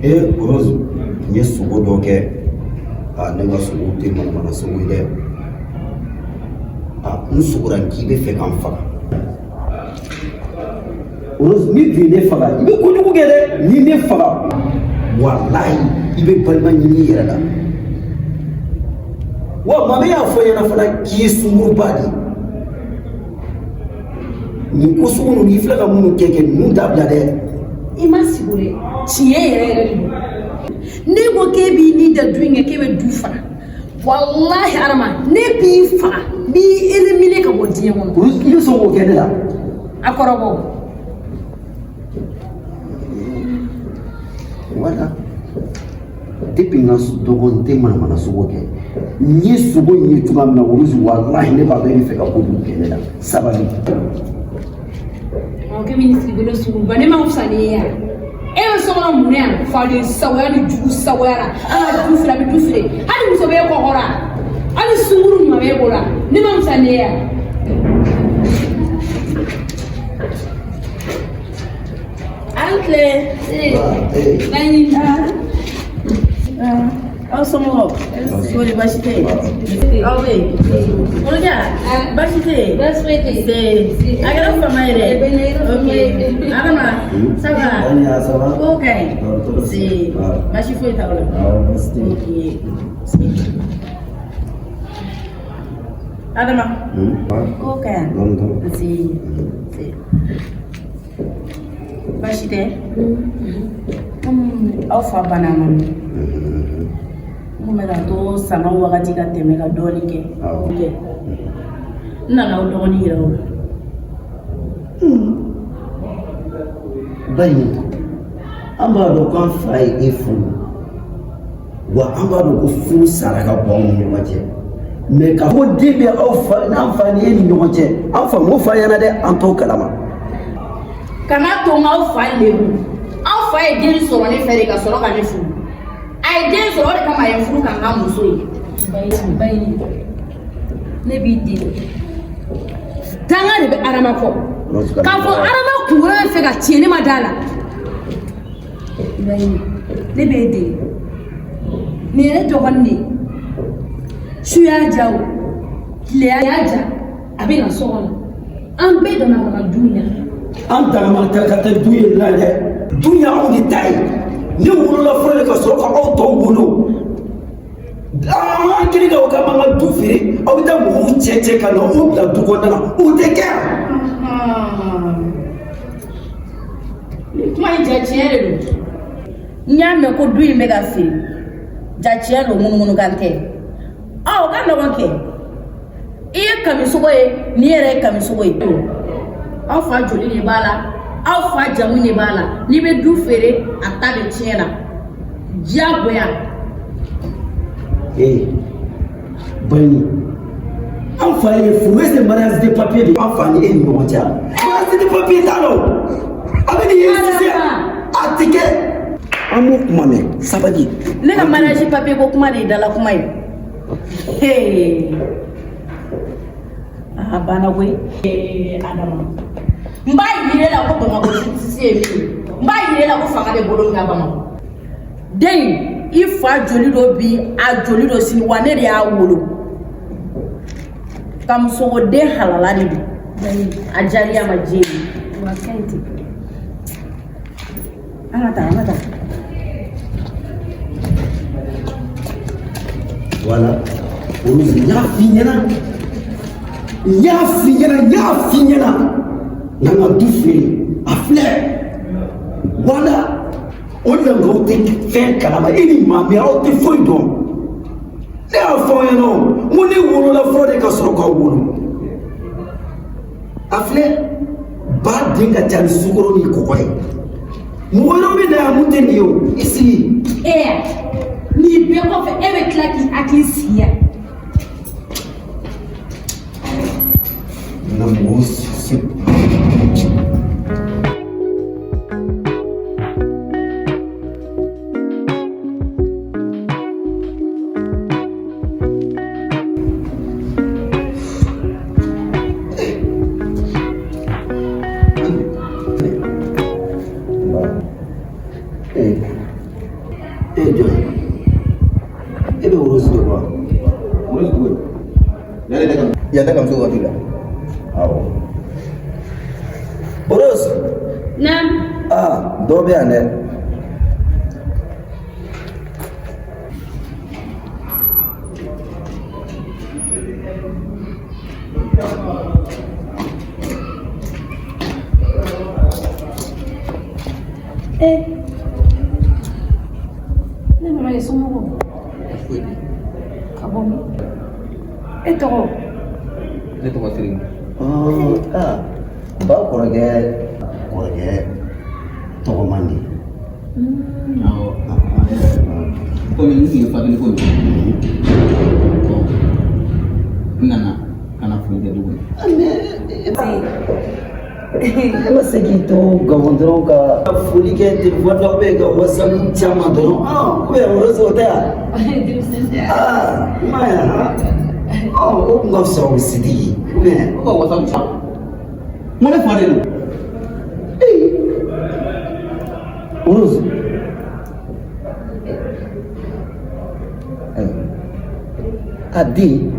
Ee Rose, n ye sogo dɔ kɛ. Aa, ne ka sogo tɛ manamana sogo ye dɛ. Aa, n sogora k'i bɛ fɛ ka n faga. Rose, n'i dun ye ne faga, i bɛ kojugu kɛ dɛ. N'i ne faga, walahi, i bɛ balima ɲini i yɛrɛ la. Wa mami y'a fɔ n ɲɛna fana k'i ye sunguruba de ye. Nin ko sugu ninnu, i filɛ ka minnu kɛ ninnu dabila dɛ. I ma sigi dɛ, tiɲɛ yɛrɛ yɛrɛ de don. Ne ko k'e b'i ni da du in kɛ, k'e bɛ du faga, walahi Adama, ne b'i faga, n b'i éliminer ka bɔ diɲɛ kɔnɔ. I bɛ sɔn k'o kɛ ne la? A kɔrɔbɔ. Voilà, depuis n ka dɔgɔ, n tɛ manamana sogo kɛ. N ye sogo in ye cogoya min na, Rose, walahi, ne b'a dɔn e bɛ fɛ ka kojugu kɛ ne la. Sabali. Ɔ, k'e bɛ n'i sigi bolo suguba, ne ma fisa ni ye yan. E bɛ so kɔnɔ mun na yan? Faden sagoya ni jugu sagoya la, an ka du feere, a bɛ du feere. Hali muso bɛ e kɔkɔra, hali sunkuru ɲuman bɛ e bolo, ne ma fisa ni ye yan. An tile. Nayi. Aw somɔgɔw? Kɔri baasi tɛ yen? Aw bɛ yen? Kɔrɔja, baasi tɛ yen? Baasi foyi tɛ yen. Nse. A kɛra fama ye dɛ. Ok. Adama, ça va? Ko ka ɲi? Nse. Baasi foyi t'aw la? Ok. Adama, ko ka ɲi? Nse. Nse. Baasi tɛ? Komi aw fa banna ma, n kun bɛ ka to sama wagati ka tɛmɛ ka dɔɔnin kɛ. N nana aw dɔgɔnin yira aw la. Bayi, an b'a dɔn k'an fa ye e furu, wa an b'a dɔn ko furu sara ka bɔ anw ni ɲɔgɔn cɛ. Mais k'a fɔ den bɛ aw fa n'an fa ni e ni ɲɔgɔn cɛ, an fa m'o fɔ an ɲɛna dɛ, an t'o kalama. Kana to n k'aw fa lebu. Aw fa ye den sɔrɔ ne fɛ de ka sɔrɔ ka ne furu. A ye den sɔrɔ, o de kama a ye n furu ka n k'a muso ye. Bayi, ne b'i deli, danga de bɛ Adama kɔ. K'a fɔ Adama kunkolo bɛ fɛ ka tiɲɛ, ne ma da la. Bayi, ne b'e deli, nin ye ne dɔgɔnin de ye. Su y'a ja o, tile y'a ja, a bɛ na so kɔnɔ. An bɛɛ donna ka du in na. An dagama tɛ ka taa du in na dɛ. Du in y'anw de ta ye. Ne wolola fɔlɔ de ka sɔrɔ ka aw tɔw wolo. An kelen ka o k'an ka du feere, aw bɛ taa mɔgɔw cɛ ka na o bila du kɔnɔna na, o tɛ kɛ. Nin kuma in, ja tiɲɛ de don. N y'a mɛn ko du in bɛ ka feere, ja tiɲɛ don, munumunukan tɛ. Ɔ, o ka nɔgɔn kɛ. I ye kamisogo ye, nin yɛrɛ ye kamisogo ye. Aw fa joli de b'a la, aw fa jamu de b'a la. N'i bɛ du feere, a ta bɛ tiɲɛ na diyagoya. Ee Bayi, an fa ye furu, est-ce que mariage de papier de an fa ni e ni ɲɔgɔn cɛ? Mariage de papier t'a la o. A bɛ nin ye sisan, a tɛ kɛ. An m'o kuma mɛn, sabali. Ne ka mariage papier ko kuma de ye dala kuma ye. Hey. A banna koyi. Adama, n b'a yir'e la ko Bamakɔ justice ye min ye, n b'a yir'e la ko fanga bɛ bolo min kan Bamakɔ. Den in, i fa joli do bi, a joli do sini, wa ne de y'a wolo. Kamusogo den halala de don. A jariya ma diɲɛ ye. Wa ka ɲi ten. An ka taa, an ka taa. Voilà. Olu, n y'a f'i ɲɛna. N y'a f'i ɲɛna, n y'a f'i ɲɛna. N'an ka du feere, a filɛ. Voilà. O de la mɔgɔw tɛ fɛn kalama. E ni maa min, aw tɛ foyi dɔn. Ne y'a fɔ aw ɲɛna o, n ko ne wolola fɔlɔ de ka sɔrɔ k'aw wolo. A filɛ, ba den ka ca ni sukaro ni kɔgɔ ye. Mɔgɔ wɛrɛw bɛ na yan mun tɛ nin ye o. I sigi. E ya, nin bɛɛ kɔfɛ e bɛ tila k'i hakili sigi yan. Na mɔgɔw se. E ye jɔn ye? E bɛ Rose de kɔ? Rose dugu yan tɛ ka muso waati la. Awɔ. Rose. Naam. Aa, dɔ bɛ yan dɛ. Eh. Ne mama ye somɔgɔw? Ka bɔ min? E tɔgɔ? Ne tɔgɔ Sirimu. Aa, ba kɔrɔkɛ kɔrɔkɛ tɔgɔ man di. Awɔ. Komi n tun ye fatuli ko ye. N nana ka na foli kɛ du kɔnɔ. E ma se k'i to Gabɔn dɔrɔn ka foli kɛ telefɔni na ou ka WhatsApp caman dɔrɔn ou bien Rose o tɛ yan? Aa, i m'a ye wa? O tun ka fisa o Sidiki ou bien. O ka WhatsApp ci. N ko ne fa de don. Ee, Rose. A den.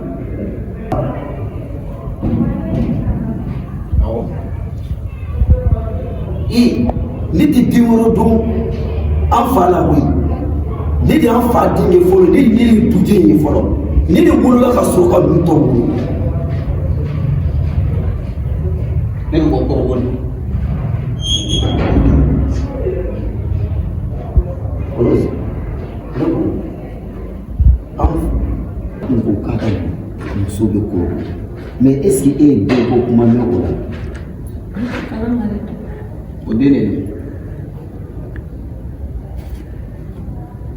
Awɔ. Ee, ne tɛ den wɛrɛ dɔn an fa la koyi. Ne de y'an fa den ye fɔlɔ, ne de ye duden ye fɔlɔ. Ne de wolola ka sɔrɔ ka ninnu tɔw wolo. Ne bɛ bɔ Kɔrɔbɔrɔ. Rose, ne ko an kun ko k'a ka muso bɛ Kɔrɔbɔrɔ, mais est ce que e ye den ko kuma mɛn o la? O den de don.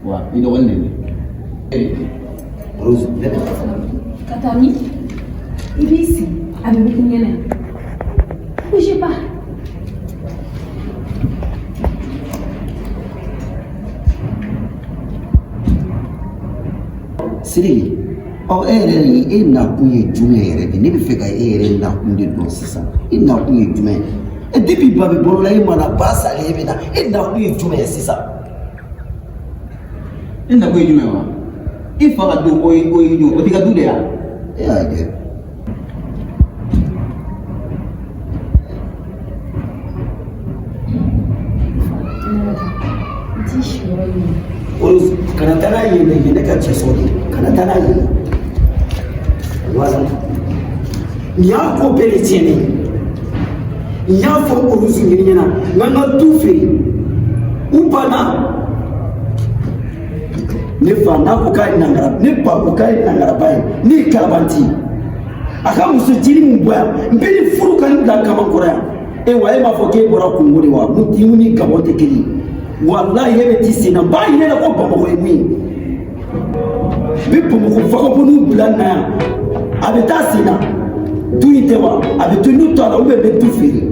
Wa i dɔgɔnin de don. Rose, ne bɛ Ka taa min? I b'i sigi, a bɛɛ bɛ k'i ɲɛna ye. Bougez pas. Sidiki, ɔ e yɛrɛ ni e nakun ye jumɛn yɛrɛ de? Ne bɛ fɛ ka e yɛrɛ nakun de dɔn sisan. E nakun ye jumɛn ye? E depuis ba bɛ bolo la e ma na, ba salen e bɛ na. E nakun ye jumɛn ye sisan? E nakun ye jumɛn wa? I fa ka du o ye o ye jɔ o t'i ka du de ya? E y'a kɛ. N t'i siyɔrɔ ɲini. Rose, kana taa n'a ye dɛ, yen ne ka cɛ sɔrɔ de. Kana taa n'a ye. Voilà. Nin y'a ko bɛɛ de tiɲɛnen ye. N y'a fɔ Rose ɲini ɲɛna n ka n ka du feere. U banna. Ne fa n'a ko k'a ye nangara, ne ba ko k'a ye nangaraba ye, ne ye kalabanti ye. A ka muso jiri min bɔ yan, n bɛ nin furu ka nin bila kaman kɔrɔ yan. E wa e m'a fɔ k'e bɔra Kongo de wa? Mun ni Gabɔn tɛ kelen ye. Walahi e bɛ t'i sen na, n b'a yira i la ko Bamakɔ ye mun ye. N bɛ Bamakɔ vagabondw bila na yan, a bɛ taa sen na. Du in tɛ wa? A bɛ to n'u t'a la ou bien n bɛ du feere.